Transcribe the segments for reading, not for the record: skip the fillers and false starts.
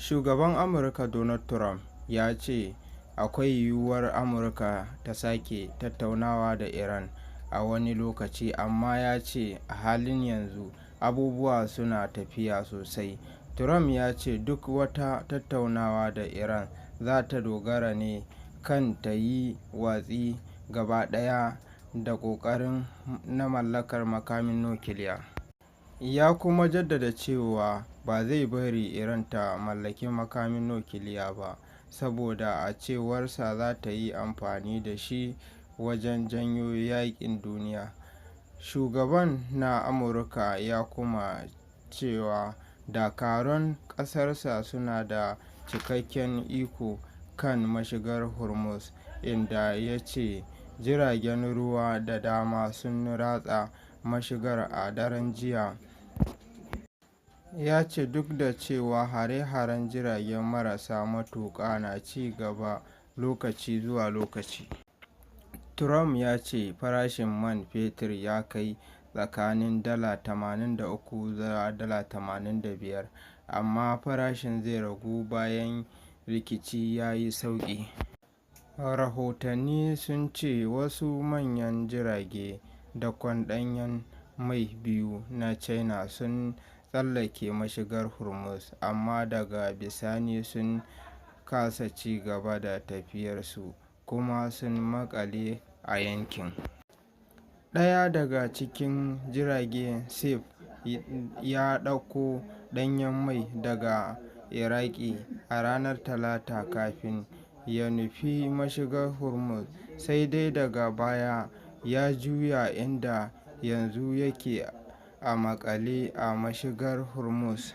Shugaban Amurka Donald Trump ya ce akwai yiwuwar Amurka ta sake tattaunawa da Iran a wani lokaci, amma ya ce a halin yanzu abubuwa suna tafiya sosai. Trump ya ce duk wata tattaunawa da Iran za ta dogara ne kan ta yi watsi gaba ɗaya da ƙoƙarinta na mallakar makamin nukiliya. Ya kuma jaddada cewa ba zai bari Iran ta mallaki makamin nukiliya ba, saboda a cewarsa za ta yi amfani da shi wajen janyo yaƙin duniya. Shugaban na Amurka ya kuma cewa dakarun ƙasarsa suna da cikakken iko kan mashigar Hormuz, inda ya ce jiragen ruwa da dama sun ratsa mashigar a daren jiya. Ya ce duk da cewa hare-haren jirage marasa matuƙa na ci gaba lokaci zuwa lokaci. Trump ya ce farashin man fetur ya kai tsakanin dala 83 zuwa dala 85, amma farashin zai ragu bayan rikici ya yi sauƙi. Rahotanni sun ce wasu manyan jiragen dakon ɗanyen mai biyu na China sun tsallake mashigar Hormuz, amma daga bisani sun kasa ci gaba da tafiyarsu kuma sun maƙale a yankin. Ɗaya daga cikin jiragen, Safe, ya ɗauko ɗanyen mai daga Iraki a ranar Talata kafin ya nufi mashigar Hormuz, sai dai daga baya ya juya inda yanzu yake a maƙale a mashigar Hormuz.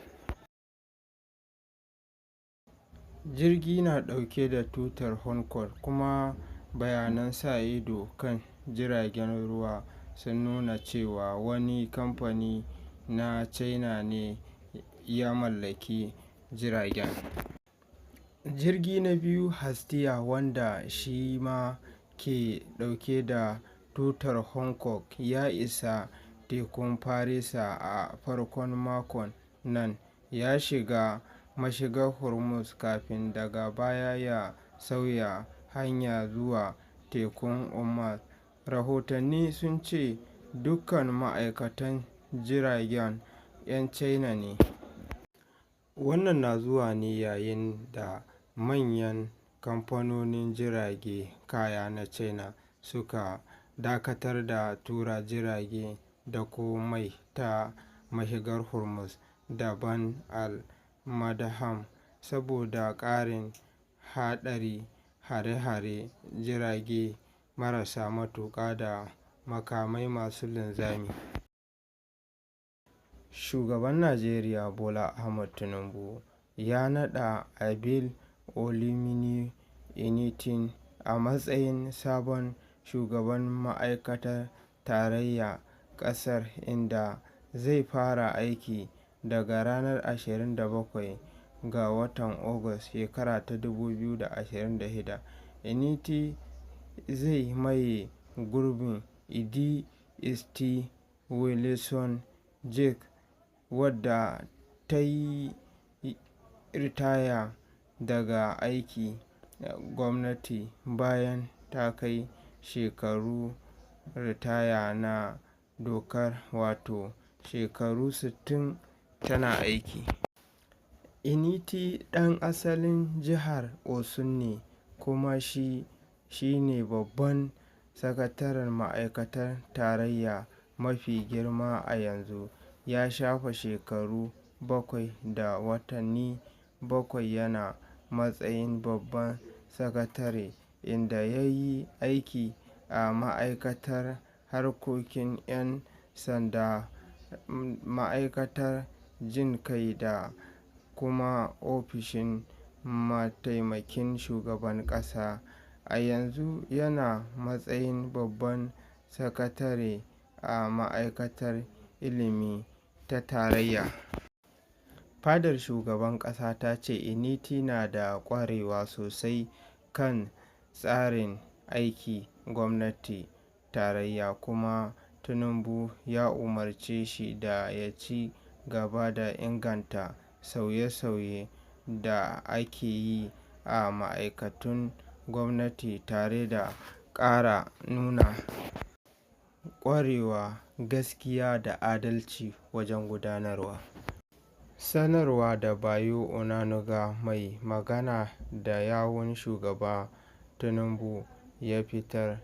Jirgin na ɗauke da tutar Hong Kong kuma bayanan sa ido kan jiragen ruwa sun nuna cewa wani kamfani na China ne ya mallaki jiragen. Jirgi na biyu, Hestia, wanda shi ma ke ɗauke da tutar Hong Kong, ya isa Tekun Farisa a farkon makon nan, ya shiga mashigar Hormuz kafin daga baya ya sauya hanya zuwa Tekun Oman. Rahotanni sun ce dukkan ma'aikatan jiragen 'yan China ne. Wannan na zuwa ne yayin da manyan kamfanonin jiragen kaya na China suka dakatar da tura jiragen dakon mai ta mashigar Hormuz da Bab el-Mandeb saboda ƙarin haɗarin hare-haren jirage marasa matuƙa da makamai masu linzami. Shugaban Najeriya Bola Ahmed Tinubu ya naɗa Abel Olumini Enete a matsayin sabon shugaban Ma'aikatar Tarayyar ƙasar, inda zai fara aiki daga ranar 27 ga watan Agus 2026. Enete zai maye gurbin Eddy East Wilson-Jacques, wadda ta yi ritaya daga aikin gwamnati bayan ta kai shekarun ritaya na doka, wato shekaru 60 tana aiki. Enete ɗan asalin jihar Osun ne kuma shi ne babban sakataren ma'aikatar tarayya mafi girma a yanzu. Ya shafe shekaru 7 da watanni 7 yana matsayin babban sakatare, inda ya yi aiki a Ma'aikatar Harkokin 'Yan Sanda, Ma'aikatar Jin-ƙai da kuma Ofishin Mataimakin Shugaban Ƙasa. A yanzu yana matsayin babban sakatare a Ma'aikatar Ilimi ta Tarayya. Fadar Shugaban Ƙasa ta ce Enete na da ƙwarewa sosai kan tsarin aikin gwamnatin tarayya kuma Tinubu ya umarce shi da ya ci gaba da inganta sauye-sauye da ake yi a ma'aikatun gwamnati tare da ƙara nuna ƙwarewa, gaskiya da adalci wajen gudanarwa. Sanarwar da Bayo Onanuga, mai magana da yawun Shugaba Tinubu ya fitar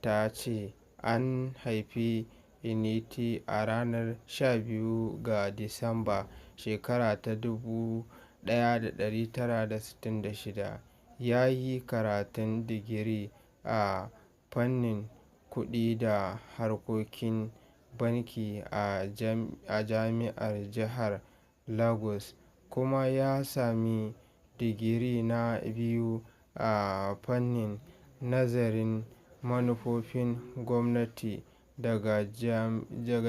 ta ce, an haifi Enete a ranar 12 ga Disamba, 1966. Ya yi karatun digiri a fannin kuɗi da harkokin banki a Jami'ar Jihar Lagos kuma ya sami digiri na biyu a fannin nazarin manufofin gwamnati daga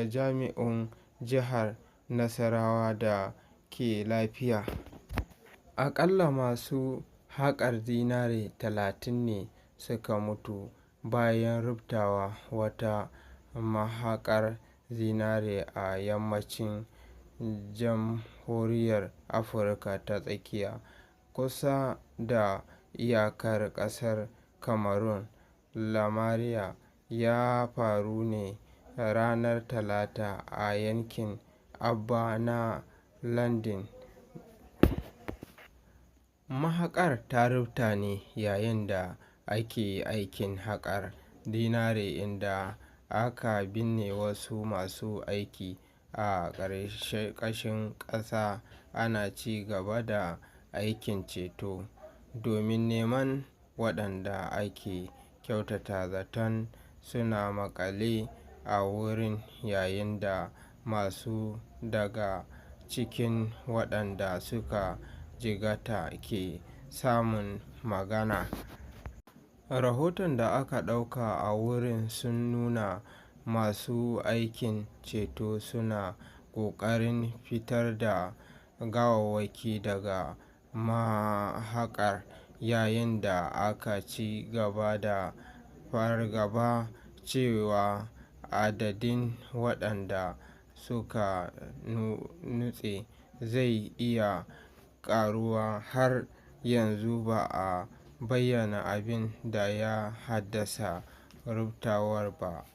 Jami'un Jihar Nasarawa da ke Lafiya. Aƙalla masu haƙar zinare 30 ne suka mutu bayan rubtawar wata mahaƙar zinare a yammacin Jamhuriyar Afirka ta Tsakiya, kusa da iyakar ƙasar Cameroon. Lamarin ya faru ne ranar Talata a yankin Abba na lardin. Mahaƙar ta rubta ne yayin da ake aikin haƙar zinare, inda aka binne wasu masu aiki a ƙarƙashin ƙasa. Ana ci gaba da aikin ceto domin neman waɗanda ake kyautata zaton suna maƙale a wurin yayin da wasu daga cikin waɗanda suka jikkata ke samun magani. Rahoton da aka ɗauka a wurin sun nuna masu aikin ceto suna ƙoƙarin fitar da gawawwaki daga mahaƙar, yayin da ake ci gaba da fargabar cewa adadin waɗanda suka nutse zai iya ƙaruwa. Har yanzu ba a bayyana abin da ya haddasa rubtawar ba.